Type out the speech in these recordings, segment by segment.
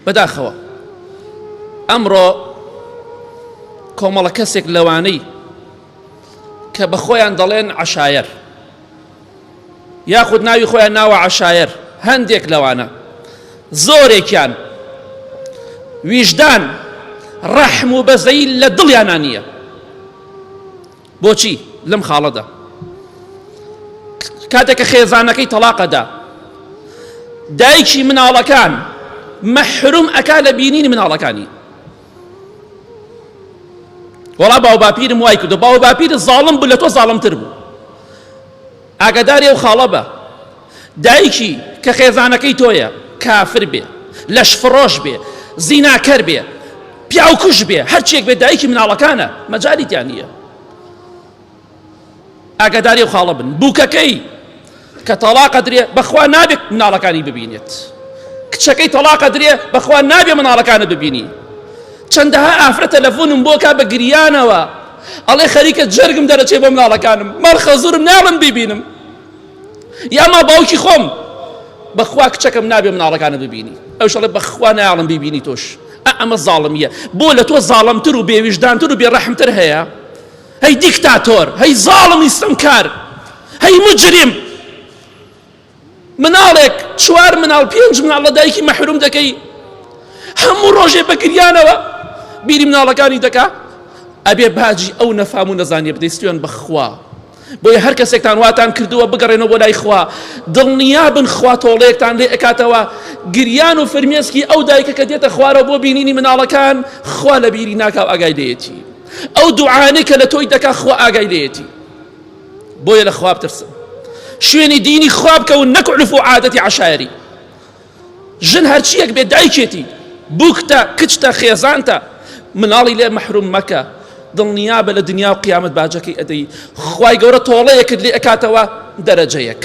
بەداخەوە ئەمڕۆ کۆمەڵە کەسێک لەوانەی کە بە خۆیان دەڵێن عەشایەر یاخود ناوی خۆیان ناوە عەشایەر هەندێک لەوانە زۆرێکیان ویژدان ڕەحم و بەزەی لە دڵیانە نییە بۆچی لەم خاڵەدا کاتێک کە خێزانەکەی تەلاقەدا دایکی مناڵەکان مەحروم ئەکا لە بینینی مناڵەکانی وەڵا باو باپیرم وای کردو باو باپیر زاڵم بوو لە تۆ زاڵمتر بوو ئاگاداری ئەو خاڵە بە دایکی کە خێزانەکەی تۆیە کافر بێ لەشفرۆش بێ زیناکەر بێ پیاوکوژ بێ هەرچێک بێ دایکی مناڵەکانە مەجالی تیا نییە ئاگاداری ئەو خاڵە بن بووکەکەی کە تەڵاقە درێ بەخوا نابێت مناڵەکانی ببینێت کچەکەی تەڵاقە درێ بەخوا نابێ مناڵەکانت ببینی چەندەها ئافرەت تەلەفۆنم بۆ کا بە گریانەوە ئەڵێ خەریکە جەرگم دەرەچێ بۆ مناڵەکانم ماڵ خەزورم ناڵم بیبینم یا ما باوکی خۆم بەخوا کچەکەم نابێ مناڵەکانە ببینی ئەو شەڵێ بەخوا ناڵم بیبینی تۆش ئەمە زاڵمیە بۆ لە تۆ زاڵمتر و بێویژدانتر و بێڕەحمتر هەیە هەی دیکتاتۆر هەی زاڵمی ستەمکار هەی مجرم مناڵێک چوار مناڵ پێنج مناڵ لە دایکی مەحروم دەکەی هەموو ڕۆژێ بە گریانەوە بیری مناڵەکانی دەکا ئەبێ باجی ئەو نەفام و نەزانیە بدەی سوێن بەخوا بۆیە هەر کەسێکتان واتان کردووە بگەڕێنەوە بۆ لای خوا دڵنیا بن خوا تۆڵەیەکتان لێ ئەکاتەوە گریان و فرمێسکی ئەو دایکە کە دێتە خوارەوە بۆ بینینی مناڵەکان خوا لە بیری ناکا و ئاگای لێیەتی ئەو دوعانەی کە لە تۆی دەکا خوا ئاگای لێیەتی بۆیە لە خوا بترسن شوێنی دینی خوا بکەون نەک عرف و عادەتی عەشایەری ژن هەرچیەک بێت دایکێتی بووکتە کچتە خێزانتە مناڵی لێ مەحروم مەکە دڵنیابە لە دنیا و قیامەت باجەکەی ئەدەی خوای گەورە تۆڵەیەکت لێ ئەکاتەوە دەرەجەیەک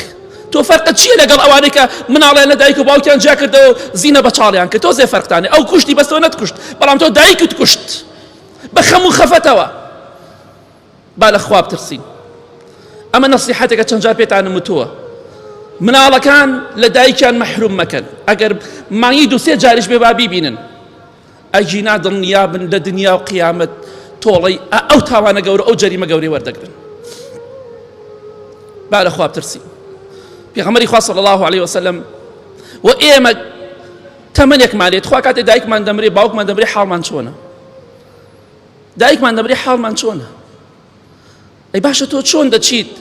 تۆ فەرقت چییە لەگەڵ ئەوانەی کە مناڵیان لە دایک و باوکیان جیا کردەوە زینە بە چاڵیان کرد تۆزێ فەرقتانێ ئەو کوشتی بەس تۆ نەتکوشت بەڵام تۆ دایکت کوشت بە خەم و خەفەتەوە با لە خوا بترسین ئەمە نەسیحەتێکە چەند جار پێتانم وتووە مناڵەکان لە دایکیان مەحروم مەکەن ئەگەر مانگی دوو سێ جاریش بێ با بیبینن ئەگینا دڵنیابن لە دنیا و قیامەت تۆڵەی ئەو تاوانە گەورە ئەو جەریمە گەورەی وەردەگرن با لە خوا بترسین پێغەمبەری خوا صلی الله علیه وسلم و ئێمە تەمەنێکمان لێت خوا کاتێ دایکمان دەمرێ باوکمان دەمرێ حاڵمان چۆنە دایکمان دەمرێ حاڵمان چۆنە ئەی باشە تۆ چۆن دەچیت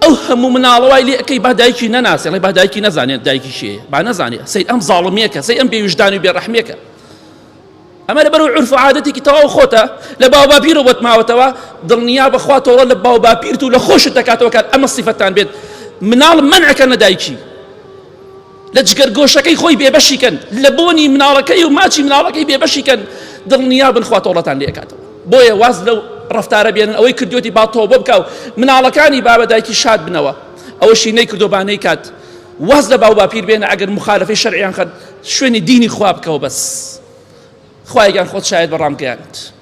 ئەو هەموو مناڵە وای لێ ئەکەی با دایکی نەناسێ ئەڵێ با دایکی نەزانێت دایکی کێیە با نەزانێ سەیر ئەم زاڵمیەکە سەیر ئەم بێویژدان و بێڕەحمیەکە ئەمە لەبەر عورف و عادەتێکی تەواو خۆتە لە باو باپیرەوە بۆت ماوەتەوە دڵنیا بەخوا تۆڵە لە باو باپیرت و لە خۆشت دەکاتەوە کات ئەمە سیفەتان بێت مناڵ مەنعەکە لە دایکی لە جگەر گۆشەکەی خۆی بێبەشی کەن لە بۆنی مناڵەکەی و ماچی مناڵەکەی بێبەشی کەن دڵنیا بن خوا تۆڵەتان لێ ئەکاتەوە بۆیە واز لەو ڕەفتارە بێنن ئەوەی کردوێتی با تۆبە بکا و مناڵەکانی با بە دایکی شاد بنەوە ئەوەشی نەیکردو با نەیکات واز لە باو باپیر بێنە ئەگەر مخالفەی شەرعیان خەن شوێنی دینی خوا بکەوە بەس خوایگیان خۆت شاید بە ڕامگەیاند.